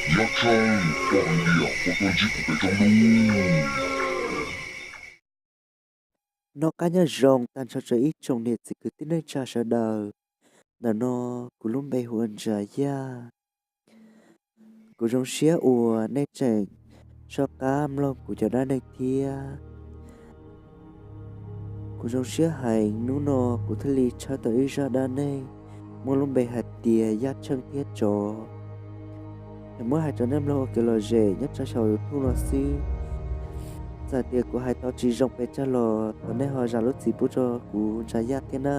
Yaj Tsheej, koj heev tiag, koj tuaj ntsib kuv pem roob dub. Noj qab nyob zoo tag nrho rau ib tsoom niam txiv kwv tij neej tsa sawv daws. Ntawm no kuv lub npe hu ua Ntsa Yaj. Kuv zoo siab uas nej tseem soj qab mloog kuv cov dab neeg thiab. Kuv zoo siab heev hnub no kuv thiaj li tshawb tau ib zaj dab neeg muaj lub npe hais tias Yaj Tsheej thiab tsov. Thaum muab hais rau nej mloog ua kev lom zem nyob rau saum YouTube no xwb. Txawm tias kuv hais tau tsis zoo pes tsawg los thov nej ho zam lub txim pub rau kuv Ntsa Yaj thiab na.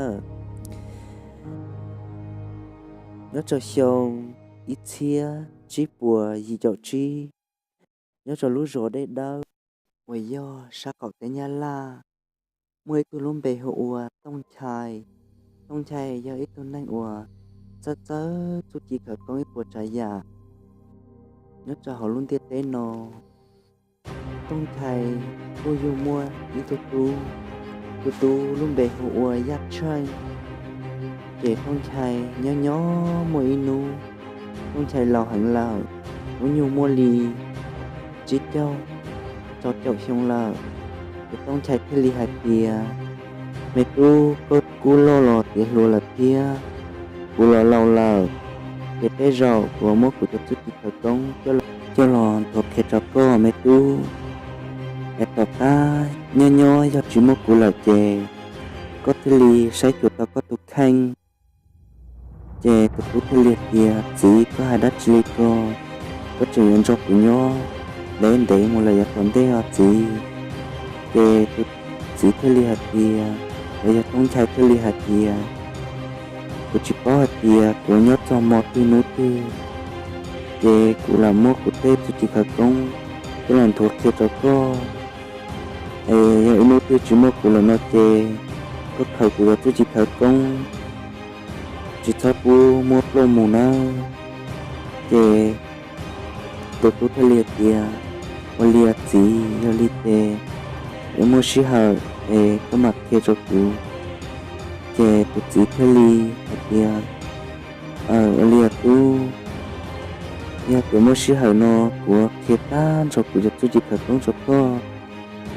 Nyob rau xyoo ib txhiab tsib puas yim caum tsib, nyob rau lub zos Dej Dawb uas yog sab qaum teb Nyab Laj, muaj ib tug lub npe hu ua Tooj Nchai. Tooj Nchai yog ib tug neeg uas txawj txawj txuj ci khawv koob ib puas tsav yam. Nyob rau hauv lub ntiaj teb no, Tooj Nchai kuj yug muaj ib tug tub, tus tub lub npe hu ua Yaj Tsheej. Ces Tooj Nchai nyob nyob muaj ib hnub, Tooj Nchai laus heev lawm, hnub nyoog muaj li tsib caug rau caum xyoo lawm. Ces Tooj Nchai thiaj li hais tias, me tub, koj kuj loj los tiav hluas lawm thiab, kuv los laus lawm, ces tej zaum kuv muab kuv cov txuj ci khawv koob coj los nthuav qhia rau koj me tub. Es tom qab nyob nyob yog tsis muaj kuv lawm ces koj thiaj li saib xyuas tau koj tus kheej. Ces tus tub thiaj li tias, txiv, koj hais dab tsi li ko? Koj tseem yuav nrog kuv nyob ntev ntev mus lawm yav tom ntej os txiv. Ces tus txiv thiaj li hais tias, los yog Tooj Nchai thiaj li hais tias, kuv tsis paub hais tias kuv nyob txog hmo twg hnub twg, ces kuv lam muab kuv tej txuj ci khawv koob coj los nthuav qhia rau koj. Es yog ib hnub twg tsis muaj kuv lawm no ces koj khaws kuv cov txuj ci khawv koob, tsis txhob pub muab ploj mus nawb. Ces tus tub thiaj li hais tias, ua li os txiv, yog li ces muaj sij hawm es koj mam qhia rau kuv. Ces tus txiv thiaj li hais tias, ua li os tub, yog tias muaj sij hawm no kuv qhia tag nrho kuv cov txuj ci khawv koob rau koj,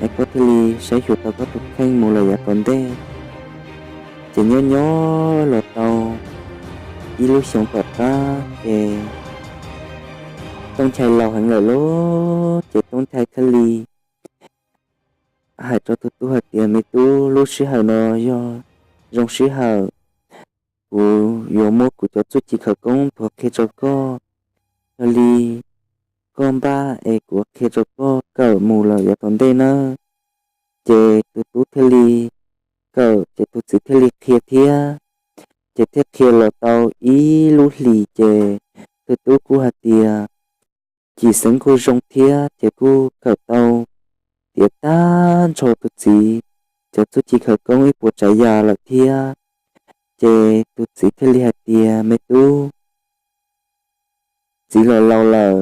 es koj thiaj li saib xyuas tau koj tus kheej mus lawm yav tom ntej. Ces nyob nyob los tau ib lub xyoos tom qab ces Tooj Nchai laus heev lawm lauj, ces Tooj Nchai thiaj li hais rau tus tub hais tias, me tub, lub sij hawm no yog zoo sij hawm, kuv yuav muab kuv cov txuj ci khawv koob nthuav qhia rau koj. Yog li koj npaj es kuv qhia rau koj kawm mus lawm yav tom ntej nawb. Ces tus tub thiaj li kawm, ces tus txiv thiaj li qhia thiab. Ces thiaj qhia los tau ib lub hlis ces tus tub kuj hais tias, cim xeev kuj zoo thiab ces kuj kawm tau tiav tag nrho tus txiv cov txuj ci khawv koob ib puas tsav yam lawm thiab. Ces tus txiv thiaj li hais tias, me tub, txiv los laus lawm,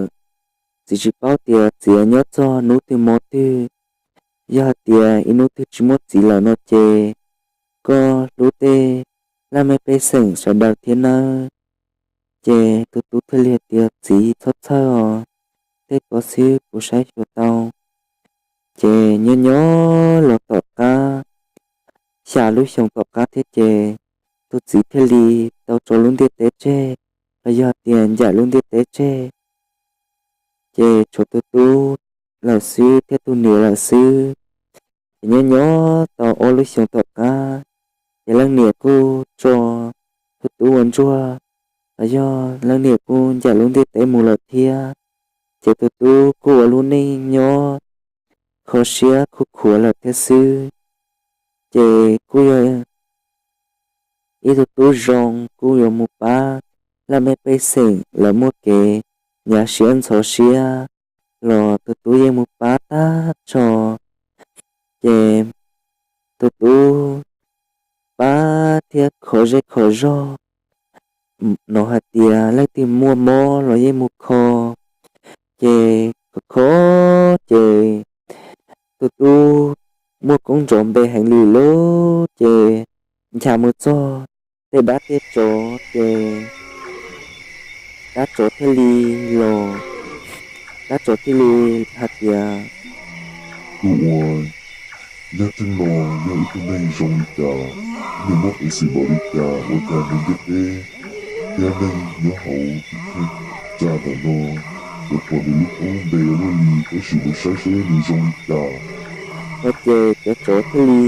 txiv tsis paub tias txiv nyob txog hnub twg hmo twg. Yog hais tias ib hnub twg tsis muaj txiv lawm no ces koj hlub tej laj mej pej xeem sawv daws thiab nawb. Ces tus tub thiaj li hais tias, txiv txhob txhawj os, tej ko xwb kuv saib xyuas tau. Ces nyob nyob los tom qab xya lub xyoo tom qab thiab ces tus txiv thiaj li tau tso lub ntiaj teb tseg, los yog tias ncaim lub ntiaj teb tseg. Ces tshuav tus tub lawm xwb thiab tus niam lawm xwb. Ces nyob nyob tau ob lub xyoo tom qab, ces leej niam kuj tso tus tub ua ntsuag, los yog leej niam kuj ncaim lub ntiaj teb mus lawm thiab. Ces tus tub kuj ua lub neej nyob kho siab khuv khuav lawm thiab xwb. Ces kuj yog ib tug tub zoo kuj yuav mus pab laj mej pej xeem lawv muaj kev hnyav siab ntxhov siab los tus tub yeej mus pab tag nrho. Ces tus tub pab thiab kho zej kho zog, hnov hais tias leej twg muaj mob los yeej mus kho. Ces kho kho ces tus tub muaj koob nrov npe heev li lauj, ces ncha mus txog tej dab tej tsov ces dab tsov thiaj li los Dab Tsov thiaj li hais tias, tus uas Yaj Tsheej no yog ib tug neeg zoo li cas, nws muaj peev xwm npaum li cas, ua cas nws ntiaj teb thiab neeg nyob hauv teb chaws ntawm no yuav pom nws lub koob npe luaj li, peb sim mus saib seb nws zoo li cas. No ces cov tsov thiaj li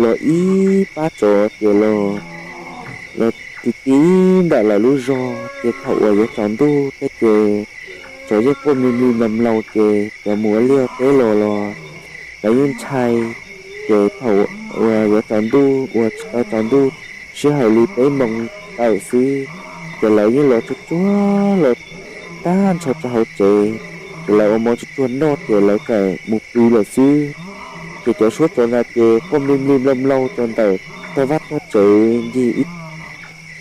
los ib pab tsov ces los, los ti ti nram lawv lub zos, ces thaum uas yuav tsaus ntuj thiab ces tsov yeej quaj mli mli mlaus mlaus, ces cov mus ua liaj teb los los lawv yeej ntshai. Ces thaum uas yuav tsaus ntuj, uas tsis tau tsaus ntuj, sij hawm li peb moos tawm xwb, ces lawv yeej los tsuag tsuag los tag nrho rau hauv tsev, ces lawv ua mov tsuag tsuag noj ces lawv txawm mus pw lawm xwb. Ces cov suab tsov ntawd ces quaj mli mli mlaus mlaus rau ntawm tog vaj tog tsev ncig ib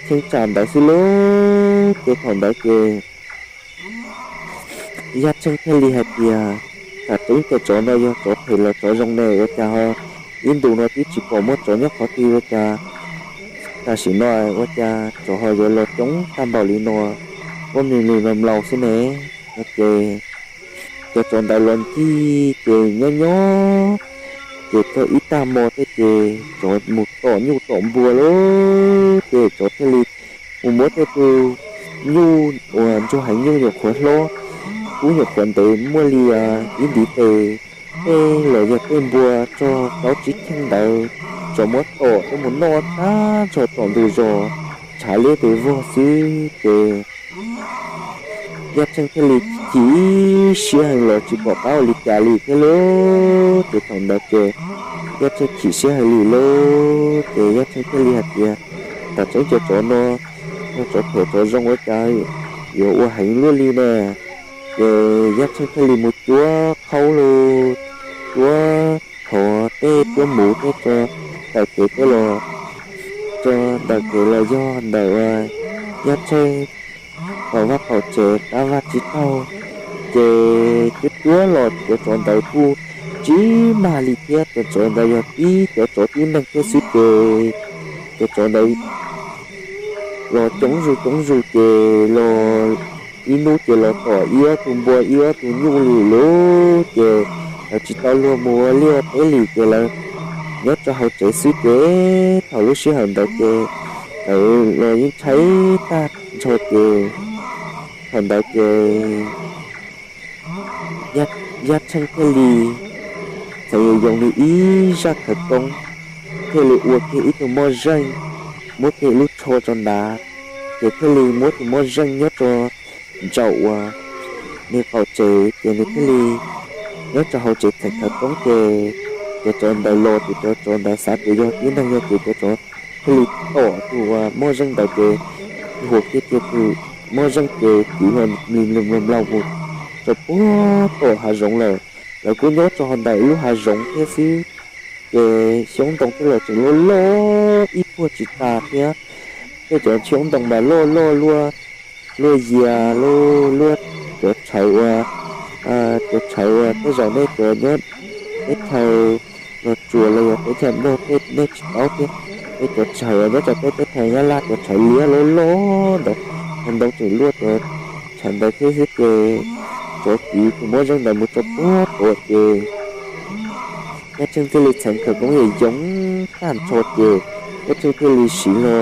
cheeb tsam ntawd xwb lauj. Ces thaum ntawd ces Yaj Tsheej thiaj li hais tias, tam tseeb cov tsov no yog tsov phem los tsov zoo ne, ua cas ho ib ntus no twb tsis pom muaj tsov nyob qhov twg, ua cas tam sim no ua cas tsov ho yuav los coob tag npaum li no, quaj mli mli mlaus mlaus xwb ne? No ces cov tsov ntawd los ncig ces nyob nyob ces txog ib tag hmo thiab ces tsov mus tom nyuj tom npua lauj. Ces tsov thiaj li mus muab tej tug nyuj uas ntsuag heev, nyuj nyuam qhuav hlob, kub nyuam qhuav ntev muaj li ib ntiv tes, tej los yog tej npua tsog plaub tsib cheej ntawd, tsov muab tom coj mus noj tag nrho tom ntug zos ntshav liab pes vog xwb ces Yaj Tsheej thiaj li chim siab heev los tsis pom qab ua li cas li thiab lauj. Ces thaum ntawd ces Yaj Tsheej chim siab heev li lauj. Ces Yaj Tsheej thiaj li hais tias, tam tseeb cov tsov no yog tsov phem tsov zoo ua cas yuav ua heev luaj li na? Ces Yaj Tsheej thiaj li mus cuab qhaub lauj, cuab qhov tej, cuab muv tej tso ntawm kev tej los, tso ntawm kev los yog ntawm Yaj Tsheej tom vaj tom tsev qab vaj tsib taug. Ces cuab cuab los cov tsov ntawd kuj tsis mag li thiab. Cov tsov ntawd yog tib cov tsov tib neeg thiab xwb ces cov tsov ntawd los coob zus coob zus ces los ib hnub ces los tom ib ob tug npua ib ob tug nyuj li lauj. Ces lawv tsis tau luag mus ua liaj teb li ces lawv nyob rau hauv tsev xwb ces thaum lub sij hawm ntawd ces lawv los yeej tshaib tag nrho ces thaum ntawd ces Yaj Tsheej thiaj li txawm yuav yoo nws ib zaj khawv koob, thiaj li ua kiag ib tug moj zeej, muab kiag ib lub tsho rau nrad, ces thiaj li muab tus moj zeej nyob rau ntsaum uas nws qaum tsev, ces nws thiaj li nyob rau hauv tsev txheem khawv koob ces cov tsov ntawd los ces cov tsov ntawd xav tias yog tib neeg yog ces cov tsov thiaj li tom tus uas moj zeej ntawd ces huas kiag tus moj zeej ces kwv hlo mlis mlis mlaus mlaus mus rau puag tom hav zoov lawm. Lawv kuj nyob rau hauv ntawm ib lub hav zoov thiab xwb. Ces xyoob ntoo tej los tseem loj loj ib puag tsis tas thiab. Tej cov xyoob ntoo mas loj loj luaj, luaj yias luaj, luaj cov tshawv uas, cov tshawv uas tej zaum nej cov nyob teb chaws Los Tsuas los yog teb chaws Nplog tej nej tsis paub thiab. Tej cov tshawv uas nyob rau peb teb chaws Nyab Laj cov tshawv liab loj loj ntawd, cov ntoo tseem luaj cov tshawv ntawd thiab xwb ces tsov kwv tus moj zeej ntawd mus rau puag tom ces Yaj Tsheej thiaj li txheev khawv koob yoos yoos tag nrho ces Yaj Tsheej thiaj li siv hlo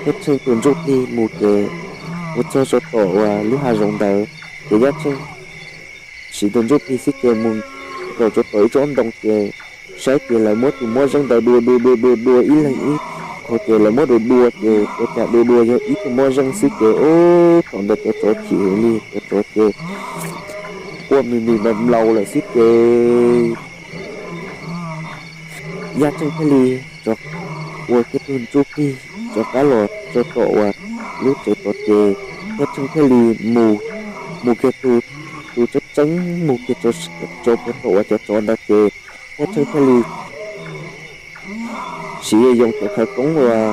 Yaj Tsheej tus ntsuj plig mus ces mus txog rau tom uas lub hav zoov ntawd ces Yaj Tsheej siv tus ntsuj plig xwb ces mus zaum rau tom ib tsob ntoo ces saib ces lawv muab tus moj zeej ntawd dua dua dua dua dua ib leeg ib qho ces lawv muab dua dua ces ua cas dua dua yog ib tug moj zeej xwb ces ub, thaum ntawd cov tsov chim heev li, cov tsov ces quaj mlis mlis mlaus mlaus lawm xwb ces Yaj Tsheej thiaj li rov ua kiag tus ntsuj plig rov qab los rau tom uas lub tsev tod ces Yaj Tsheej thiaj li mus, mus kiag tus, tus tseeb tseeb mus kiag rau puag tom uas cov tsov ntawd ces Yaj Tsheej thiaj li siv yoos cov khawv koob uas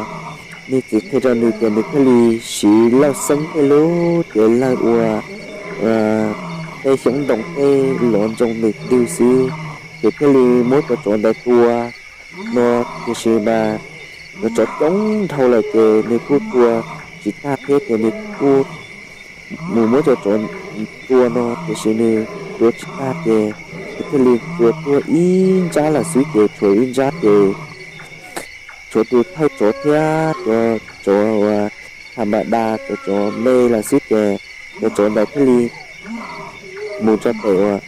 nws txiv qhia rau nws ces nws thiaj li siv lawj xeeb tej lub ces lawj ua tej xyoob ntoo tej los ntsoog ntws ntwg xwb ces thiaj li muab cov tsov ntawd tua no. Tiam sis mas cov tsov coob dhau lawm ces nws kuj tua tsis tag thiab ces nws kuj mus muab cov tsov tua no tiam sis nws tua tsis tag ces nws thiaj li tua tuag ib nrab lawm xwb ces tshuav ib nrab ces tshuav tus thawj tsov thiab cov tsov uas tham npa das cov tsov me lawm xwb ces cov tsov ntawd thiaj li mus rau pem uas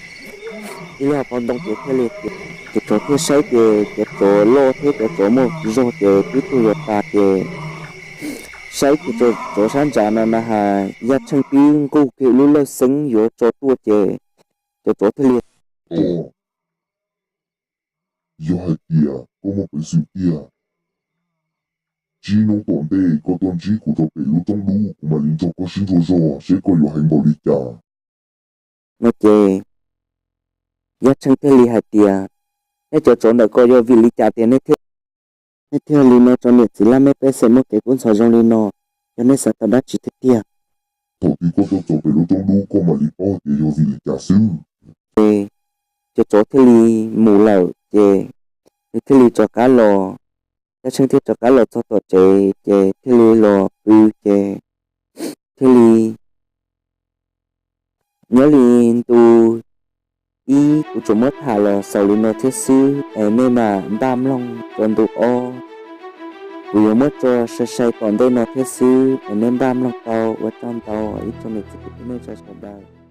ib lub pob ntoo ces thiaj li tias, cov tsov thiaj saib ces cov tsov loj thiab cov tsov muaj zog ces twb tuag yuav tas ces saib kiag cov tsov sab nraud no na has Yaj Tsheej twb nqug kiag lub lawj xeeb yuav tso tuaj ces cov tsov thiaj li, yog hais tias koj muaj peev xwm tiag, tsib hnub tom ntej koj tuaj ntsib kuv rau pem lub roob dub kuv mam li nrog koj sib ntsuas zog seb koj yuav heev npaum li cas no ces Yaj Tsheej thiaj li hais tias, nej cov tsov ntawm ko yog vim li cas tias nej thiaj li no rau niam txiv laj mej pej xeem muaj kev kub ntxhov zoo li no, yog nej xav tau dab tsi tiag tiag, thaum twg koj tuaj txog pem lub roob dub koj mam li paub tias yog vim li cas xwb. Ces cov tsov thiaj li mus lawm ces nws thiaj li rov qab los, Yaj Tsheej thiaj rov qab los txog tom tsev ces thiaj li los pw ces thiaj li nyob li ntu ib kuv tsuas muab tham los xaus li no thiab xwb es nej mam npaj mloog rau ntu ob. Kuv yuav muab tso sai sai tom ntej no thiab xwb es nej npaj mloog tau, ua tsaug ntau ib tsoom niam txiv kwv tij neej tsa sawv daws.